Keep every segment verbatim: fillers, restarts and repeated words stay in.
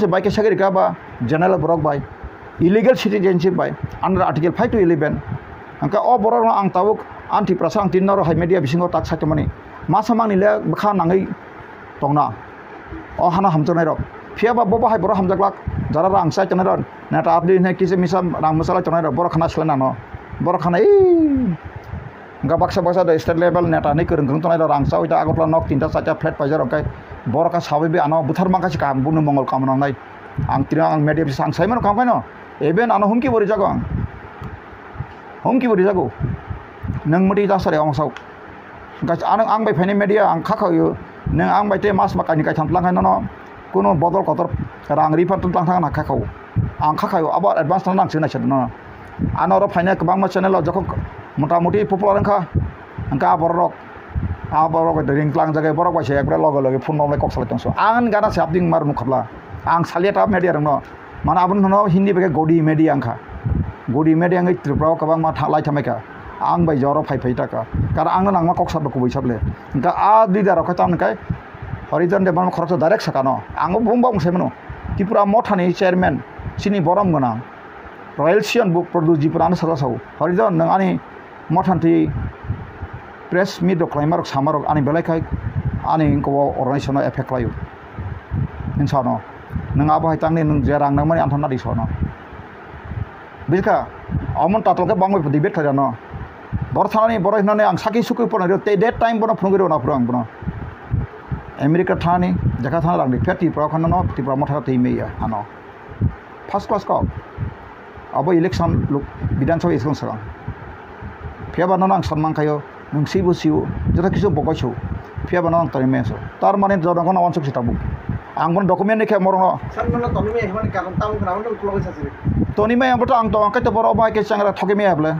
se bai khe sagri ka ba general borok bai illegal citizenship bai under article five to eleven. Hwnkhe o borok no ang tabuk ang Tiprasa ang tin noro hai media bisingo tak saitongmani masa mangni le bwkha nangwi tongna o hana hamjaknai rok. Phiya ba bo bahai borok hamjaklak jara rang chai tongnai rok neta abdi hinwi kisa misa rang mwchalai tongnai rok borok khana seleng nano borok khana ii. Hwnkhe baksa baksa de state level neta hinwi kwrwng kwrwng tongnai rok rang chaui ta Agartala nok tinta charta flat paijak rok khe borok kha sabai bi ano buthar mankha se kaham bumni mongol kamono wngnai. Ang tini ang media bisa ang saimano kaham khaino even ano humki bo rijago ang. Humki bo rijago. Nwng mwtwi ta sari ang sao. Guys, ano ang bai phaini media ang kha khaio. Nwng ang bai tei mas ma kaini kaitham tlang khaino no. Kuno bodol kotor rang refund tlang thang na kha khao. Ang kha khaio abo advance tlang nang sina sina no. Ano oro phaina kwbangma channel o jokhon mota moti popular wngkha. Hwnkhe a borok rok a borok bai ring tlang jagai borok bai se ekbare loge loge phone rok bai kok salai tong so. Ang gana se abding mar nukhabla. Ang salia ta media rokno. Mane aboni hwnno Hindi bai khe godi media wngkha. Godi media wngwi Tripura o kwbangma tha-, lai thamai kha. Ang bai joro phai phai ta kha. Karon ang no nangma kok sabo kubui sable. Hwnkhe a leader rok khe tamni khe Harijan Debbarma khoroksa direct sakano. Ang bo bung bung sai mano. Tripura Mothani chairman chini borom gwnang. Royal Sion bo Pradyot Ji Pran ano salo sao. Harijan nwng ani Mothanti press meet rok khlaima rok sama rok ani belai khai ani wngkha o organization no effect khlaio. Hinsano nwng abo hai tangni nwng je rang nangmani antham nadi sono. Bujikha, amon tatlo khe bangwi debate khlairano. Bor thanani bor hinani ang saki sukui pornai rw tei that time bono phunugwi rw na phuru ang bono. America thani, jakha thani rang di phe Tripura khano no Tripura Motha tei meya ano. First class kok. Abo election luk-, Bidhan Sabha election sakang. Phiya ba nono ang sanmang khayo, nwng sibo sio, joto kisu bokoi sio. Phiya ba nono ang tani menso. Tar mane jono kono wansuk si tabuk. Ang bono document ni khe morokno. Sir, nono toni me himani karon tamo kana nono ukulogoi sasiri. Toni me ang boto ang to ang kaito boro bai ke changra thoke me able.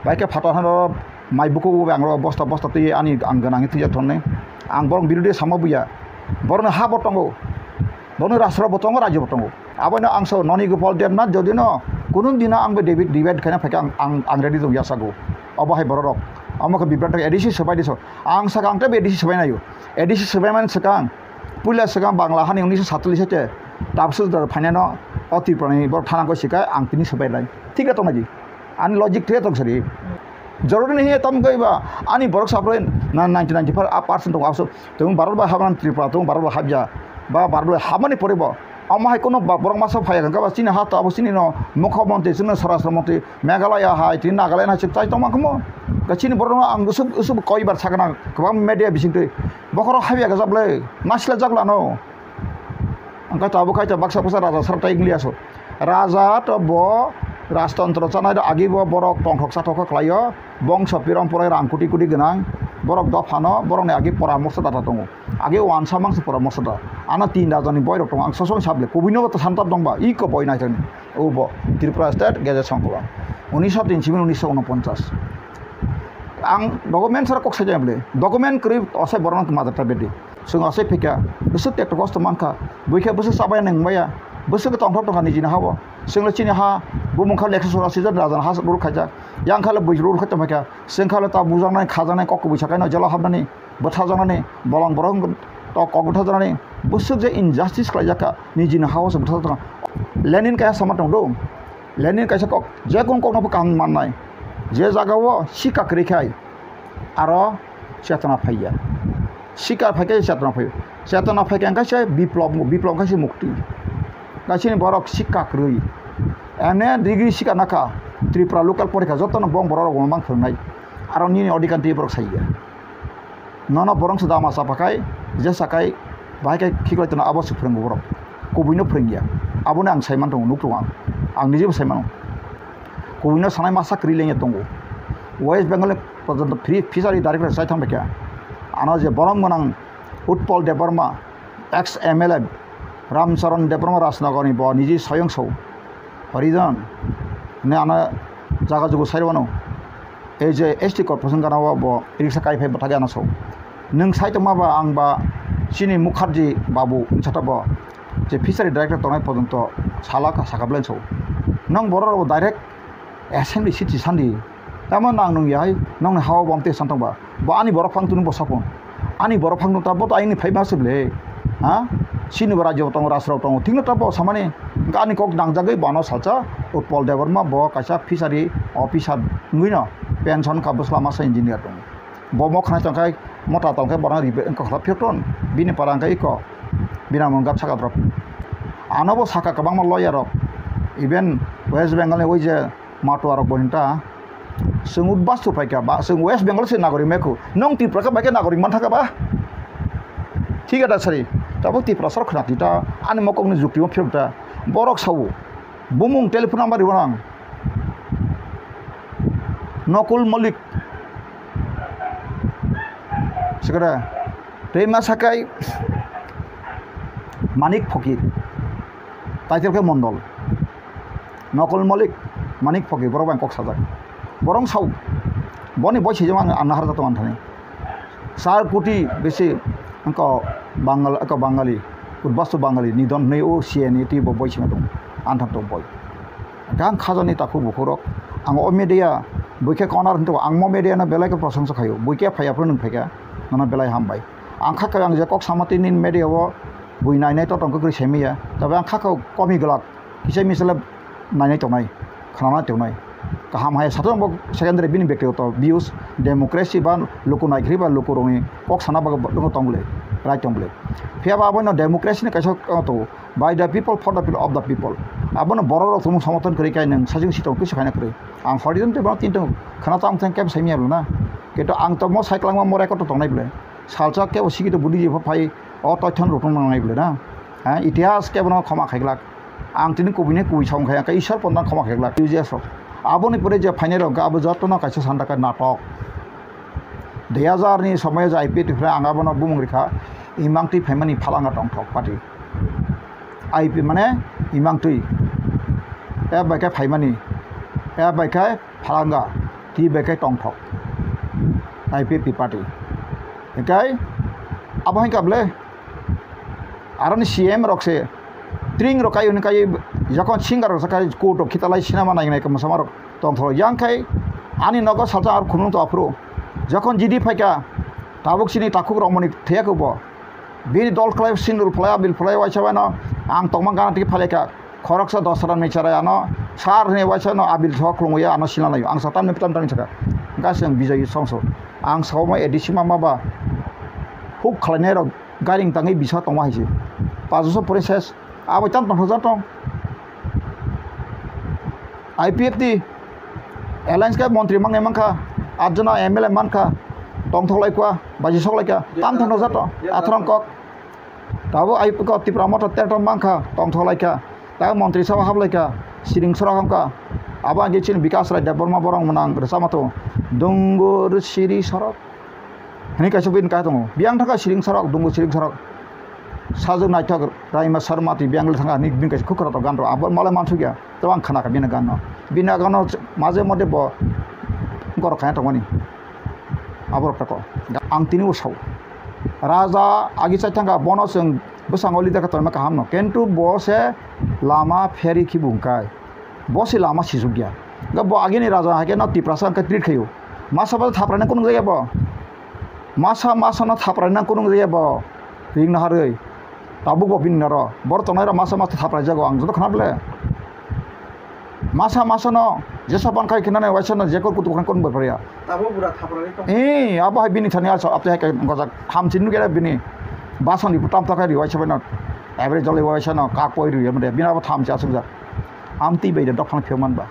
Bai ke phato hano mai buku ang ro bosta bosta twi ani ang gwnang twi thonne. Ang borok birodhi sama buya. Borokno ha bo tongo. Borokno rastro bo tongo, rajyo bo tongo. Abono ang sao noni Gopal Debnath jodi no kunun dino ang bo David debate khaina phaikha ang, ang, ang ready tong yasago. Obo hai borok rok. Omo khe Bibrat A D C swbai diso. Ang saka ang tei A D C swbai nayo. A D C swbai man swkang. Puila swkang Bangla hani unisho satchallis te. Tapsu da phainano o Tripura ni borok thana ko sikai ang tini swbai lai. Thik tong naji. Ani logic thik tong sari. Joroni hiya tam goi ba ani borok sapre na ninety ninety five percent tong abso. Tong barok ba habna Tripura tong barok ba habya. Ba barok ba habani pore bo. Omo hai kono ba-, borok masa phaya kha ba chini ha to abo chini no mukho montri chini swarashtra montri Meghalaya hai tini Nagaland hai chai tong ma khumo. Ka chini borok no ang usuk usuk koi bar sakna kwbang media bising twi bokhoro habya ga jable nasla jagla no. Ang kha tabuk khai ta baksa baksa raja sar tai gliya so. Raja to bo rajtontro chanai do agi bo borok tongthok chathok kha khlaio. Bongso pirom porai rang kuti kuti gwnang. Borok dophano borokni agi poramorso data tongo. Age wansa mangsa pora moso da. Ano tin rajani boy rok tongo. Ang sosom sable. Kubui no ta santab dongba. Iko boy nai tani. O bo Tripura State Gazette Songkla. Unisho tin simin unisho unoponchas. Ang document sara kok sajai ble. Document kri osai borok majar ta bedi. Sung osai phika. Bwswk tek kosto mankha. Buikha bwswk sabai nang baya. Bwswk tongthok tongkha nijini habo. Sunglo chini ha bumung kha lekha sura season rajan ha rul khaijak. Yang khala bui rul khaijak maikha. Sung khala ta bujaknai khajaknai kok kubui sakai no jela habnani. Bwthajaknani bolong borok wngkha tok kok bwthajaknani bwswk je injustice khlaijak kha nijini hao se bwthajakha. Lenin kaisa sama tong do, Lenin kaisa kok je kung kok no kaham mannai je jaga o sika kwrwi khai aro chetona phaiya, sika phai khe chetona phai, chetona phai khe kaisa biplop, biplop kaisa mukti kaisa ni borok sika kwrwi ene degree sika nakha Tripura local porikha jotono bong borok rok mang phwrwngnai aro nini odhikar twi borok saiya. Nono borok se dama chapa khai, je sakai, bahai khe khiklai tono abo se phwrwngo borok. Kubui no phwrwngya. Abono ang saiman tongo, nuk tongo ang. Ang nijebo saiman tongo. Kubui no sanai masa kwrwi lengya tongo. West Bengal ni porjonto free fishery director chai thang bai kha. Ano je borom gwnang Utpal Debbarma, ex M L A Ramcharan Debbarma Rajnagar ni bo niji soyong so. Horijan ne ano jaga jugu sai wano. Ei je S T corporation gana o bo riksa kai phai bwthagwi ano so. Nwng sai tongma ba ang ba chini Mukherjee babu wngsa ta bo je fishery director tongnai porjonto sala ka saka bwlai so. Nwng borok rok direct assembly seat si sandi. Tamo nang nung ya hai nong ni hawa bom te san tong ba. Bo ani borok phang tunu bo sapung. Ani borok phang tunu ta bo to aini phai ma se ble. Ha? Chini bo rajyo tongo, rajrok tongo, thikno tamo samani gani kok nangjagwi bono salsa Utpal Debbarma, bo kaisa fishery officer wngwino pension kha, bwsla masa engineer tongo. Bo mokhanai tongkhai mota tongkhai borang ribe wngkha khwlap phiyok ton. Bini para wngkha iko bini mung gap saka drop. Ano bo saka kwbangma lawyer rok, even West Bengal ni oi je Matua rok bo hinta, chwng Udbastu phaikha ba chwng West Bengal se nagorik mekhu, nong Tripura khe bai khe nagorik manthaka ba? Thik ada sari, tabuk Tripura sor khwna tita ani mokokni jukti bo phirok ta. Borok sao, bumung telephone number ribo nang. Nokul Malik, sekre, tei ma sakai Manik Phokir, title khe Mondol. Nokol Malik, Manik Phokir, borok bai kok sajak. Borok sao, boni boi sijak ang, ang nahar jato anthani. Char koti besi angko Bangal, angko Bangali, Udbastu Bangali, nidon hwnwi o C N A T bo boi sima tong, anthan tong boi. Gang khajani takhuk bukhurok, ang o media, bui khe konar hwnto, ang mo media no belai khe prosongsa khayo, bui khe phaiya phuru nwng phaikha, nono belai hambai. Ang kha khe ang je kok sama tini media o bui nainai to tong kwrwi saimaya, tabe ang kha khe komi glak. Kisa misale nainai tongnai, khnanai tongnai. Kaham hai satung bo secondary bini bektigoto views, democracy ba luku naikhri ba luku rokni kok sana bagwi bo tong bwle, right tong bwle. Phiya ba abono democracy ni kaisa to, by the people, for the people, of the people. Abono borok rok tumung somorthon kwrwi kai nwng sajing sitong kisa khaina kwrwi. Ang hori tei bono tin tong khana tang thang kebo saimya bwlana. Kintu ang to mo sai kwlangma mo record to tongnai bwle. Salsa kebo sikito budi jepho phai o toithon rok tong nangnai bwle na. Ha, itihas kebono khoma khaiglak. Ang tini kubui ni kubui song khai, angkhe Ishwar pondang khoma khaiglak, U J S rok. Aboni pore je phainai rok, abo jotono kaisa sanda khe natok. Dui hazar ni somoyo je I P F T phre ang abono bumung rikha, imang twi phaimani phalanga tongthok party. I P mane imang twi. F bai khe phaimani. F bai khe phalanga, twi bai khe tongthok, I P F T party. Hinkhe abo hai kable aroni C M rok se tring rok kai hwnwi kai, jokhon singer rok se kai court rok khitalai sinama nai nai kwmasa rok tongthok yang khai ani nogo salsa ar khunung to aphuru jokhon G D phaikha tabuk chini takhuk rok mani thaya khe bo. Bini dol khlai, sindul phlai, abil phlai, waisa bai no ang tongma gana tiki phalai kha. Khoroksa dosra ni chwrai ano sar hwnwi waisa no abil thok khulumwi ano sila laio. Ang sa tamni tam tamni sakha. Hwnkhe chwng Bijoy songso. Ang sao ma A D C mama ba huk khlainai rok gairing tangwi bisa tongma hai se. Pajuso pore ses. Abo tam tong hoja tong. I P F T alliance khe montri mangnai mankha, atjona M L A mankha, tongthok lai kha, baji sok lai kha, tam thangno jato, atharong kok. Tabo I P F T Tipra Motha terto mankha, tongthok lai kha, tabo montri sabo hap lai kha, siring sorok ham kha. Abo ang chini Bikas Rai Debbarma borok mwnang rwchapma tongo, Dungur Siri Sorok. Hwnwi kaisa bini kai tongo. Biyang thangkha siring sorok, dungo siring sorok. Sajwk naithok Raima Sharma twi biyang le thangkha hwnwi bini kaisa khuk khwratok gan rw. Abo malai mansukya. Tei ang khna kha bini gan no. Bini gan no maje mode bo gorok khaina tongmani. Aborok tako. Ang tini bo sao. Raja agi chai thangkha bono chwng bwskango leader khe tonima kaham no. Kintu bo se lama pherwi khibu hwnkhai. Bo se lama sisukya. Hwnkhe bo agini raja hai khe no Tiprasa hwnkhe treat khaio. Masa bo thaprai nang kunung jaya bo. Masa masa no thaprai nang kunung jaya bo. Ring naharwi. Tabuk bo bini naro. Bor tongnai rok masa masa thaprai jago ang joto khna bele. Masa masa no jesa ban khai khinani waisa no jekor kutu khna kun bai pariya. Abo bura thaprai tong. Eh, abo hai bini thani aso apte hai kai gojak hamsin nu gere bini. Basan di putam takai ri waisa bai no. Average jolai waisa no kak poi ri yamde. Bini abo thamchi asuk jak. Amtwi bai de dophang phiyok man ba.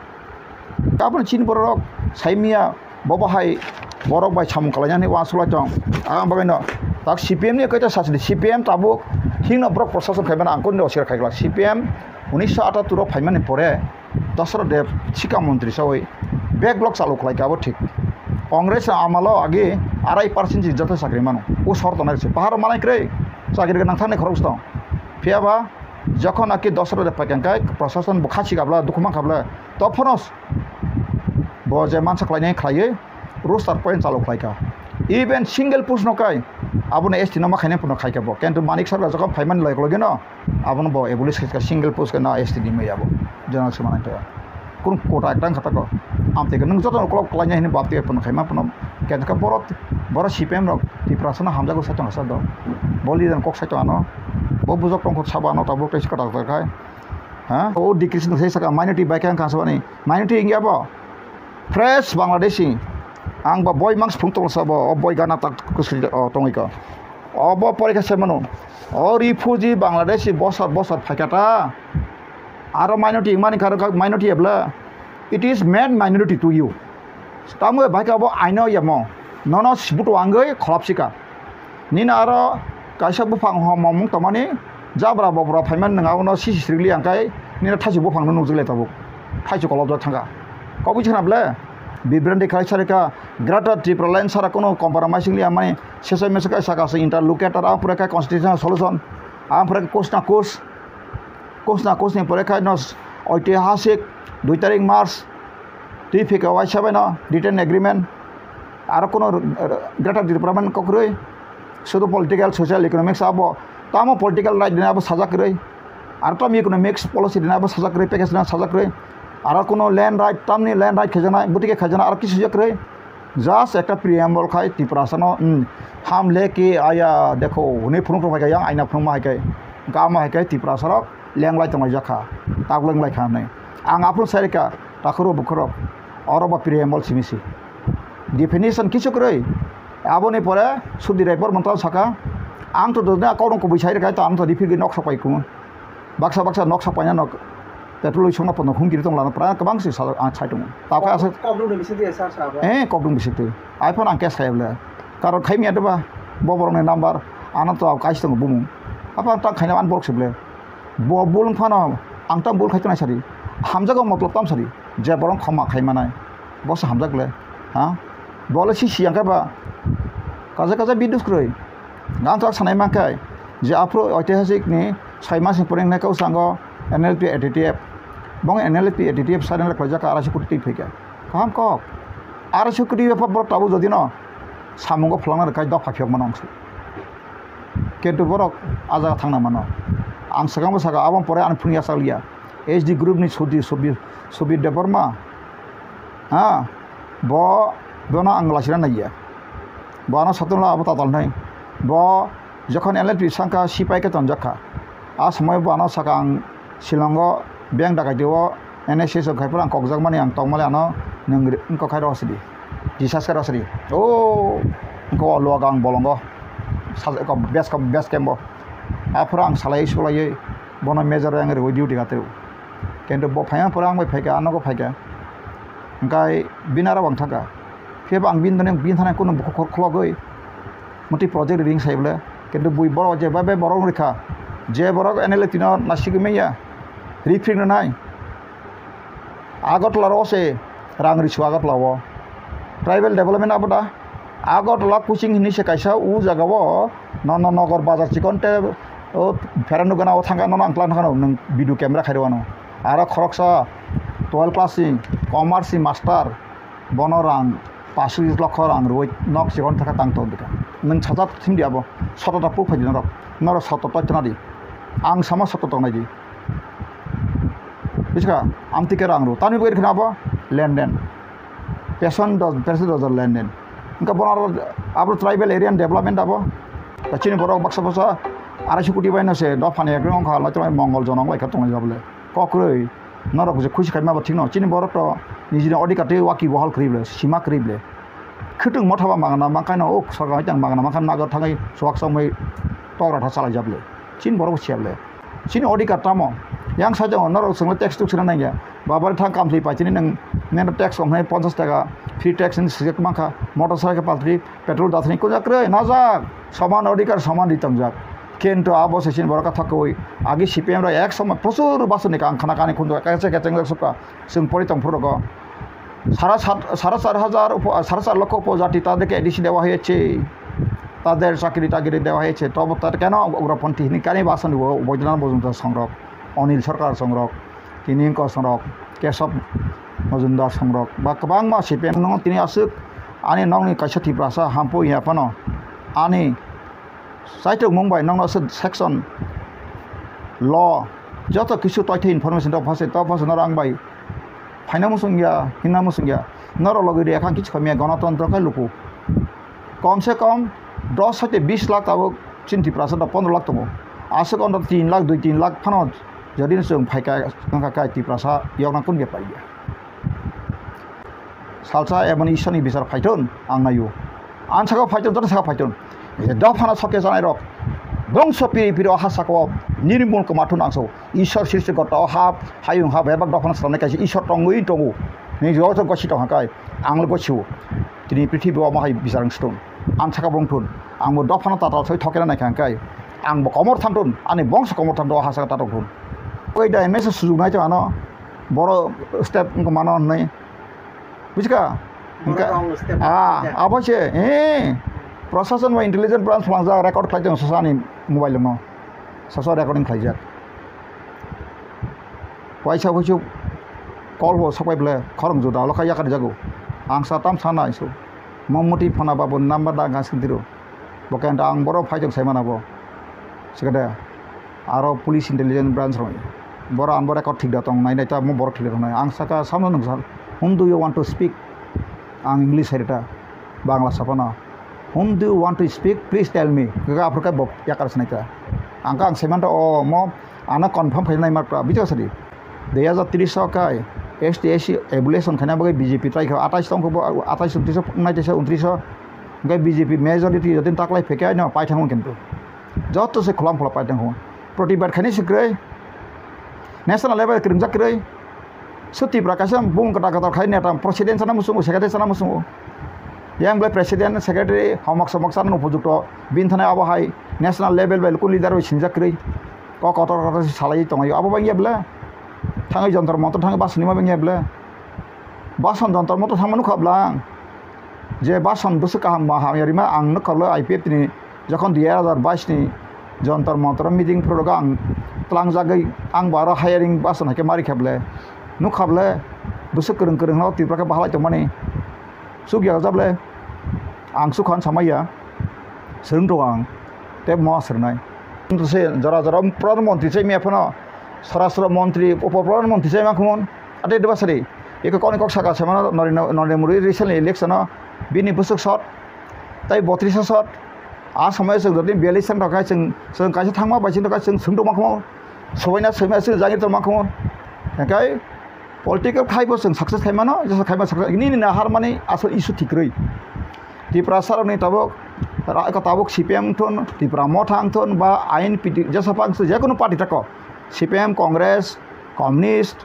Tabukni chini borok saimia bobo hai borok bai samung kalainani uansuk lai tong. Ang bagwi no tak C P M ni kaita sachini C P M tabuk hingno borok prosason khaimani ang kunu osir khaikla C P M unisho atattur o phaimani pore Dasarath Deb sikha montri sawi bek block chalu khlaikha abo thik. Congress ni amalo agi arai percent jotho chakri mano. O sor tongnai se paharo malai kwrwi chakri gwnang thani khorok tong. Phiya ba Jokhon naki Dasarath Deb paikha khe prosason bo khasi kabla, dukhu man kabla, tophono bo je mansa khlainai khlaiwi roster point chalu khlaikha. Even single post no kai abono S T no ma khainai phano khaikha bo. Kintu Manik Sarkar jokhon phaimani logi logi no abono bo abolish khaikha, single post khe no S T di maya bo. General se manai kha. Kunu kota ekdang kha tako. Amtwi khe nwng joto ukolog kwlainai hwnwi baptwi phano khaima phano. Khe khe borok, borok C P M rok Tiprasa no hamjago sai tongsa do. Bo leader kok sai tong ano. Bo bujok tongkho sabo ano tabuk tei swkang tak tak khai. Ha? O decrease no sai saka minority bai khe ang kha sabani. Minority wngya bo. Fresh Bangladeshi. Ang ba boi mang sphung tong sabo. O boi gana tak kusri o tongwi ko. Obo porikha se mano. O refugee Bangladeshi bosor bosor phaikha ta. Aro minority mani karo minority ebla. It is made minority to you. Tamo bai ka bo aino yamo. Nono sibuto angoi kholop sika. Nini aro kaisa buphang homomung tongmani jabra bobra phaiman nwng abono sisi sirigli angkai nini thaichuk buphangno nukjak le tabuk. Thaichuk kolobjak thangkha. Kobwi chwngna ble? Bibrandi khlai sarika Greater Tripura Land sara kono compromising liya mani sesai mesai kai saka se interlocutor ang pura kai constitutional solution ang pura kai kus na kus, kus na kus ni pore khai no oitihasik dui tarik March twi phika waisa bai no written agreement. Aro kono Greater Tripura man kokroi sudu political, social, economics abo tamo political right dina abo sajak kwrwi. Aro tamo economics policy dina abo sajak kwrwi, package dina sajak kwrwi. Aro kono land right, tamni land right khaijana butike khaijana aro kisu jak kwrwi. Just ekta preamble khai Tiprasano, hmm, ham le ke aya dekho hwnwi phunuk rok hai khe yang aina phunukma hai khe gama hai khe Tiprasarok lenglai tonglai jak kha, tak lenglai kha hwnwi. Ang aphuru sai rwkha takhuro bukhurok oro bo preamble simi si. Definition kisu kwrwi. Aboni pore Sudhir Rai Bormon tamo saka, ang to dodona kok rok kubui sai rwkha, to ang to repeat nok sok pai kumo. Baksa baksa nok sok paina nok petrol songna pono hum kiri tong lana pra kwbang se sal ang sai tongo. Ta kha aswk Kokdung de bising de sar sa ba. Eh, kokdung bising twi. Ai phone ang case khai bwle. Karon khai miya de ba bo borok ni number ano to kaisa tongo bumung. Apa ang tang khaina an borok se bwle. Bo bulung phano ang tang bul khai tonai sari. Hamjago motlop tam sari. Je borok khoma khai manai. Bo se hamjak bwle. Ha? Bo le si siyang khe ba. Kaja kaja bidus kwrwi. Ang to sanai mankhe je aphuru oitihasik ni soi mas ni pore wngnai kau sango N L P A T T F. Bong N L P A T T F side wngnai khlaijak araisuk koti twi phaikha. Kaham kok. Araisuk koti bepar borok tabuk jodi no samungo phlangna rwkha dopha phiyok mano wngse. Kintu borok a jaga thangna mano. Ang swkang bo saka aboni pore ani phunuk yachak liya. H D group ni Sudhir, Subir, Subir Debbarma. Ha, bo, bono ang laisina naiya. Bo ano satungla abo tatal nai. Bo jokhon N L P sangkha sipai khe tonjak kha. A somoi bo ano saka ang Shillongo bank dakaiti o N S S o khai phuru ang kokjakmani ang tongmali ano nwng wngkok khai rw sidi. Discuss khe rw sidi. O wngkha o luaga ang bolongo. Base camp o. Aphuru ang salai sulaiwi bono major yang rwui duty kha tei. Kintu bo phaima pore ang bai phaikha, a nogo phaikha. Hwnkhe bini aro ang thangkha. Phiya bo ang bini thani, bini thani kunu bukhuk khor-, khologwi muti project ring sai bwle. Kintu bui borok je bai bai borok wng rwkha. Je borok N L F T no nasigwi manya. Refri no nai. Agartala ro se rang risu Agartala o. Tribal development abo da. Agartala kuching hinwi se kaisa o jaga o nono nogor bazar chikon te o pheranu gana o thangkha nono ang tlang thangkha nwng video camera khairok ano. Aro khoroksa twelve class ni commerce ni master bono rang pash lokho rang rwui nok chikon thangkha tang tong dikha. Nwng sajak thim di abo soto ta puk phai di norok. Norok soto toi chana di. Ang sama soto tongnai di. Bujiska, amtwi khe rang rw. Tamni bagwi rw kheno abo lenden. Peson do-, peson dojar lenden. Wngkha bono aro abo tribal area ni development abo. Da chini borok baksa baksa araisuk koti bai no se dophani ekdom wngkha lai tongo mongol jonok lai kha tongo jabole. Kok kwrwi norok je khusi khaima bo thik no. Chini borok to nijini odhikar tei waki bohal kwrwi bole, sima kwrwi bole. Khwtwng motha ba mangna mankhaino o sorkar hai tang mangna mankha nago thangwi chuak chongwi tok ratha chalai jabole. Chini borok bo siya bole. Chini odhikar tamo? Yang side o norok chwngno tax tuk sina nangya. Babari thang kamthwi pai chini nwng nini tax wngnai ponchash taka, free tax hinwi swijak mankha, motor cycle paltri, petrol dathani kunjak kwrwi najak, soman odhikar soman ri tongjak. Kintu abo se chini borok kathok kwrwi agi C P M rok ek somoi prochur bosor ni kang khana kani khunjak kaisa kecheng jak sukha chwng pori tong phuru rogo. সাড়ে সাত, সাড়ে চার হাজার উপ-, সাড়ে চার লক্ষ উপজাতি তাদেরকে এডিসি দেওয়া হয়েছে, তাদের চাকরি টাকরি দেওয়া হয়েছে, তবে তারা কেন উগ্রপন্থী হিনি কেন বাসন দিব? বৈদ্যনাথ মজুমদার সংরক, অনিল সরকার সংরক, তিনিঙ্ক সংরক, কেশব মজুমদার সংরক, বা কবাংমা সিপিএম নং তিনি আসুক, আনি নংনি কাইসা ত্রিপুরাসা হাম্পু ইয়াপানো, আনি Saitok mung bai nokno se section law joto kisu toithe information rok phase to phase norok ang bai phaina muchung ya, hinna muchung ya, norok logi ri akhang kichu khamya gonotontro khe luku. Kom se kom dos hoite bis lakh tabuk chini Tiprasa da pondro lakh tongo. Aswk onto tin lakh, dui tin lakh phano jodi chwng phaikha wngkha kha Tiprasa yokna kun bepar ya. Salsa emon Ishorni bichar phaithun ang naio. Ang saka phaithun, joto saka phaithun. Dophano soke janai rok. Bongso piri piri o ha saka o nirmul kwmathun ang sao. Ishor srishti gotta o ha, hayung ha bebak dophano swnamnai kaisa Ishor tongwi tongo. Ni joto gosi tongkha kai. Ang le gosio. Tini prithibi o mohai bichar wng stung. Ang saka bongthun. Ang bo dophano tatal soi thokena naikha kai. Ang bo komor thamthun. Ani bongso komor thamthun o ha saka tatok thun. Oi dai mesa sujuk nai to ano. Boro step wngkha mano hwnwi. Bujikha? Borok wngkha wrong step ah, abo se, eh, prosason ba intelligence branch phangjak record khlai tong sasani mobile no. Sasa recording khlaijak. Waisa waisa call bo sokbai ble khorang juda lo kha yakar jago. Ang sa tam sana isu. Mammuti phana babu number da gas kintiro. Bo khe ang borok phai tong sai mana bo. Sikade aro police intelligence branch rok. Boro ang bo record thik da tong nai nai ta mo borok thik da tong nai. Ang saka samno nung sal. Whom do you want to speak? Ang English hai ta. Bangla sapana. Whom do you want to speak? Please tell me. Kaka aphur kai bo yakar sinai ta. Ang ka ang sai man ta o mo ana confirm khai nai mar ta. Bijo sadi. Dui hajar tris o kai S T S C evaluation khaina bagwi B J P try kha. Atais tong kho bo, atais untris o nai ta sa untris o. Hingke B J P majority jotoni taklai phekhe aino paithangmung kintu. Joto se kholam khola paithangmung. Protibad khaini se kwrwi. National level kwrwngjak kwrwi. Su Tipra kaisa bung kwtal kwtal khai neta president sana musungo, secretary sana musungo. Yang ble president, secretary, homok somok sana upojukto. Bini thani abo hai national level bai kunu leader bai sinjak kwrwi. Kok kotor kotor se salai tongo. Abo bai ya ble. Thangwi jontor montor thangwi basuni ma bai ya ble. Bason jontor montor thangma nukha bwlang. Je bason bwswk kaham ma hamya rima ang nukha bwle I P F ni jokhon dui hajar bais ni jontor montor meeting phuru rwgo ang tlangjagwi ang bo aro hiring bason hai khe ma rikha bwle. Nukha bwle bwswk kwrwng kwrwng no Tripura khe bahalai tongmani. Chukya jable ang sukha samaya swrwng tongo ang tei mo swrwngnai. Jora jora pradhan montri chai mia phano swarashtra montri upo pradhan montri chai ma khumon. Ate deba sari, eko koni kok saka se mano, Narendra, Narendra Modi recently election o bini bwswk shot, tai botris shot. A samaya chwng jodi biyallis sang thok hai chwng, chwng kaisa thangma bai chwng thok hai chwng swng tongma khamo, sobaina soima chwng jagir tongma khamo. Hingkai political khai bo chwng success khai mano, jesa khai ma success, nini na har mani asol issue thik rwi. Tiprasa rokni tabuk, ra-, tabuk C P M wngthun, Tipra Motha wngthun, ba I N P T, jesa pa wngthun, jekunu party tako, C P M, Congress, Communist,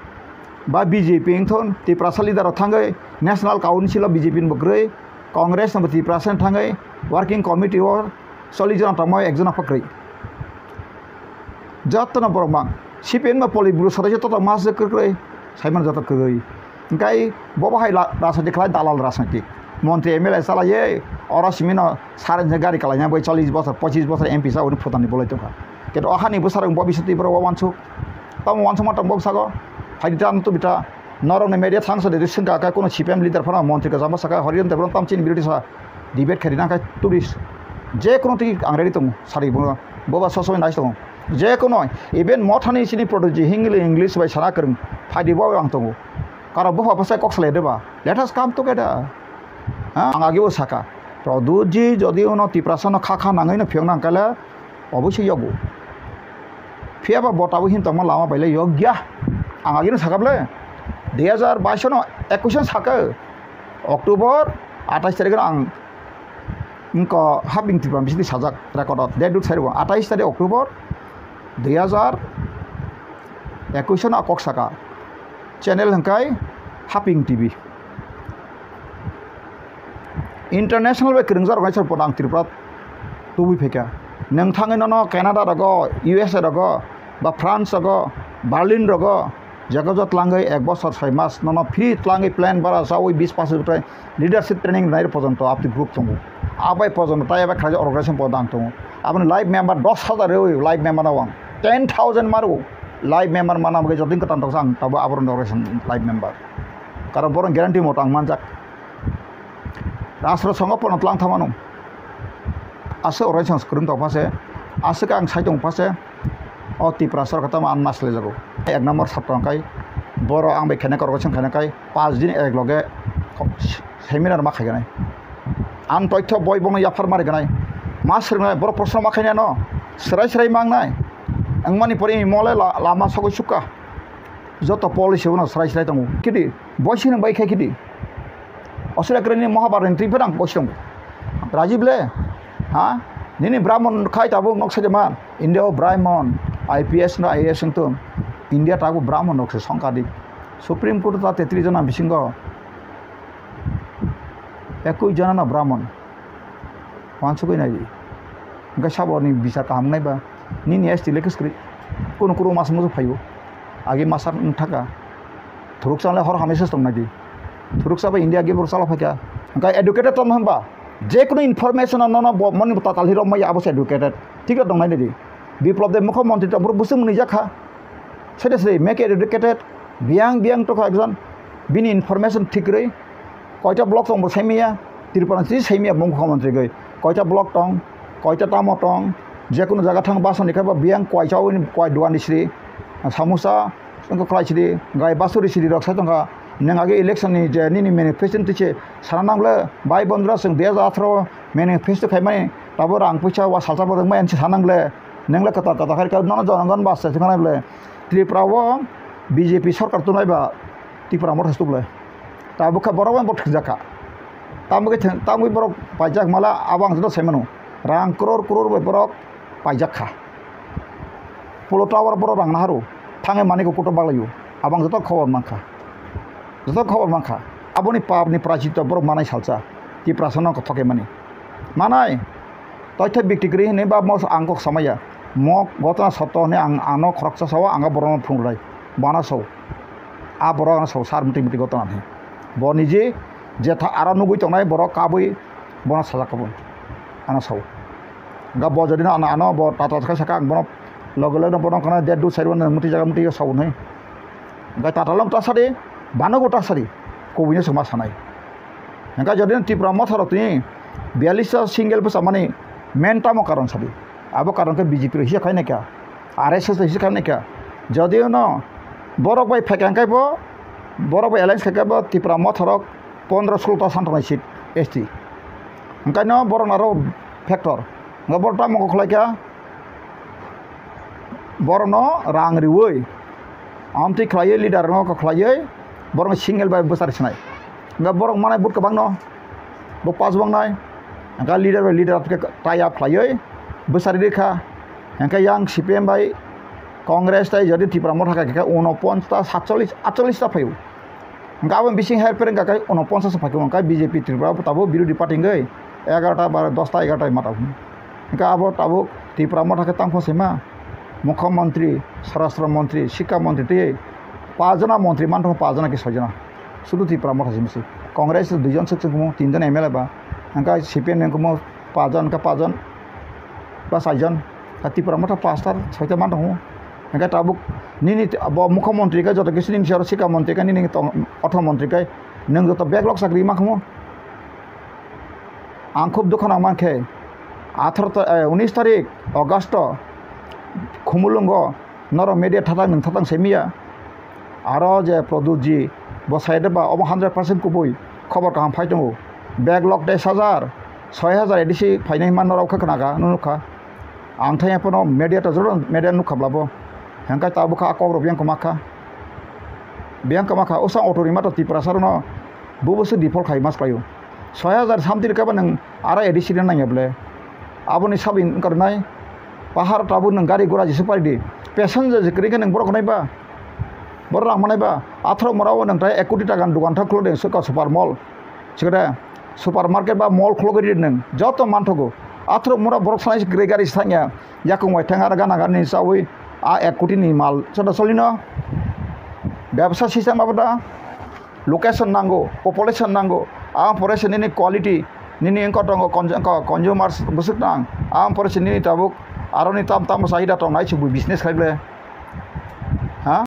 ba B J P wngthun, Tiprasa leader rok thangwi National Council o B J P ni bo kwrwi, Congress no bo Tiprasa ni thangwi Working Committee o chollish jona tongma ekjona pha kwrwi. Jotono borok mang. C P M no Politburo sadai joto tong mas kwrwi, saimano joto kwrwi. Hingkai bobo hai la-, rajniti khlai dalal rajniti. Montri M L A chalaye, oro simino saren se gari kalaina bai chollish bosor, pochish bosor M P sa uni phutani bolai tongkha. Keto ahani bwsarok bo bisati borok wansuk. Tamo wansukma tong bok sago. Phaidi ta, nutu bita. Norokni media thangsa de swngkha khe kono C P M leader phano montri kwchangma saka Hariran Debbarma tamchini birothi sa debate khairina khe tourist. Je kono twi ang ready tongo sari bono. Boba soso nai tongo. Je kono even Mothani chini protest hingli English bai sana kwrwng phaidi bo ang tongo. Karo bupha bwsai kok salai deba. Let us come together. Ha? Ang agi bo saka. Pradyutji jodi uno Tiprasa no kha kha nangwi no phiyok nang kale obosoi yogo. Phiya ba bo tabuk hin tongma lama bai le yok ya. Ang agi no saka ble. Dui hajar bais no ekwis no saka. October atais tarik no ang wngkha Haping Tripura bisingtwi sajak record o date dut sai rwgo atais tarik October dui hajar ekwis no kok saka channel hwnkhe Haping T V. International bai kwrwngjak rok naisok pono ang Tripura tubui phaikha. Nwng thangwi nono Canada rogo, U S A rogo, ba France rogo, Berlin rogo, jaga jot langwi ek bosor soi mas nono free twlangwi plan bara chawi bis pas leadership training nai pojonto aboni group tongo. Abai pojonto tai abai khlai organization podo ang tongo. Aboni live member dos hajar rewi live member no ang ten thousand maru live member mana bagwi jotin kwtan tongsa ang tabo aboroni organization live member. Karon borok guarantee moto ang manjak. Rastro songo pono tlang thamano. Aswk orai chwng kwrwng tong phase, aswk ang sai tong phase, o Tiprasa rok tamo ang naslai jago. Ek number sat tong kai, boro ang bai khaina korok chwng khaina kai, pas din ek loge seminar ma khaiganai. Ang toitho boi bono yaphar mari ganai. Ma swrwngnai, borok proshno ma khainai no, swrai swrai mangnai. Wngmani pore mole la-, lama sogwi sukha. Joto policy bono srai srai tongo. Kidi, boisi no bai khai kidi. Osura kwrwini Mahabharata ni twi phano ang boisi tongo. Rajiv le, ha? Nini Brahmon khai tabuk nok sajama. India o Brahmon, I P S no I A S wngtong. India tabuk Brahmon nok se songkha di. Supreme Court ta tetris jona bisingo ekui jona no Brahmon. Wansugwi nai di. Hwnkhe saboni bichar kaham wngnai ba? Nini S T le kwskwrwi. Kunu kunu masa musu phaio. Agi masa wng thaka. Thuruksa le hor hamya se tong nai di. Thuruksa ba India agi boro chala phaikha. Hwnkhe educated tongma hwnba? Jekunu information no, no, bo, moni tatal hiro maya abo se educated. Thik rok tong nai di. Biplab de mukho montri tong boro busuk mwnwi jakha. Seriously, make educated, biyang biyang tokha ekjon, bini information thik rwi, koita block tong bo saimaya, Tripura ni saimaya mukho montri gwi, koita block tong, koita tamo tong, jekunu jaga thang bus ni khe bo biyang koi chawi koi duan di sri, samosa wngkha khlai sri, gai basuri sri rok sai tongkha, nwng age election ni je nini manifesto twi se sana nang le, bai bondra chwng dui hajar atharo manifesto khaimani, tabo rang puisa wa salsa bo rwngmani se sana nang le, nwng le kwtal kwtal khai kha, nono jonogon bus se thangna le. Tripura o B J P sorkar tongnai ba Tipra Motha se tuklai. Tabuk kha borok bai borok thwngjak kha. Tamo khe thwng-, tamo khe borok paijak mala abo ang joto sai mano. Rang crore crore bai borok paijak kha. Polo tower borok rang naharu. Thangwi manwi khe kotor baglaio. Abo ang joto khobor mankha. Joto khobor mankha. Aboni pap ni prajito borok manai salsa. Tiprasa no kothok khe mani. Manai. Toitha bikti kwrwi hwnwi ba mo ang kok samaya. Mo gotna sotto hwnwi ang, ano khoroksa sao, ang borokno phunuknai. Bo ano sao. A borok ano sao, sar mwtwi mwtwi gotna hwnwi. Bo niji jetha aro nugwi tongnai borok kabwi bono sajak kha bo. Ano sao. Hwnkhe bo jodi no ano, ano bo tata khe saka ang bono loge loge no bono kana der dui side bono mwtwi jaga mwtwi sao hwnwi. Hwnkhe tata lom ta sadi, bano bo ta sadi. Kubui no chwngma sanai. Hwnkhe jodi no Tipra Motha rok tini biyallis ta single bwsa mani main tamo karon sadi. Abo karon khe B J P rok hisa khai naikha, R S S rok hisa khai naikha. Jodi no borok bai phaikha hwnkhe bo, borok bai alliance khaikha bo Tipra Motha rok pondro solo ta santongnai seat S T. Hwnkhe no borok naro factor. Hwnkhe borok tamo kok khlaikha, borokno rang riui, amtwi khlaiwi leader no khlaiwi borokno single bai bwsari sinai. Hwnkhe borok manai vote kwbangno, bo pass bangnai. Hwnkhe leader bai leader khe tie up khlaiwi bwsari rikha. Hwnkhe yang C P M bai Congress tai jodi Tipra Motha khe khe unoponchas ta, satchollis, atchollis ta phaio. Hwnkhe abo bising her pereng kakai unoponchas phaikhe hwnkhe B J P Tripura bo tabuk birodhi party wngwi egarota ba dosta egarota ma tabuk. Hwnkhe abo tabuk Tipra Motha khe tangphasima Mukhyamantri, Swarashtra Mantri, Sikha Mantri tei pajona mantri manthogo pajona ki soijona. Sudu Tipra Motha simi se. Congress duijon swk chwngkhumo, tinjon M L A ba. Hwnkhe C P M ni wngkhumo pajon, hwnkhe pajon ba saijon. Ka Tipra Motha pastor soita manthogo. Hwnkhe tabuk nini t-, bo Mukhyamantri khe joto kisu nini siyaro Sikha Mantri khe nini tong-, Ortho Mantri khe nwng joto backlog chakri ma khumo. Ang khub dukha nang mankhe atharo ta-, eh, unis tarik August o Khumulwngo norok media thatang nwng thatang semiya. Aro je Pradyut ji bo sai de ba obo hundred percent kubui khobor kaham phai tongo. Backlog teis hajar, soi hajar A D C phainai hwnma norok khe khna kha, nukha. Ang thai phano media to joto media nukha bla bo. Hwnkhe tabuk kha a kok rok yang kwma kha. Biyang kwma kha, usa auto rima to Tiprasa rokno bubusu default khai mas khlaio. Soi hajar samti rwkha ba nwng aro A D C rina nangya ble. Aboni sabi wngkha rwnai. Pahar tabuk nwng gari gura jisuk pari di. Passenger je kwrwi khe nwng borok nai ba. Borok rang manai ba. Atharo mora o nwng tai ek koti taka ni dogan thang khulo de suka super mall. Sikada super market ba mall khulogwi ridi nwng joto manthogo. Athoro mura borok sanai se kwrwi gari sanya yakung bai thang aro gana gani chawi a ek koti ni mal chota solino. Bebsa system abo da location nango, population nango, ang pore se nini quality, nini wngkha tongo con-, wngkha consumers bwswk nang, ang pore se nini tabuk aroni tam tam chahida tongnai se bo business khai ble.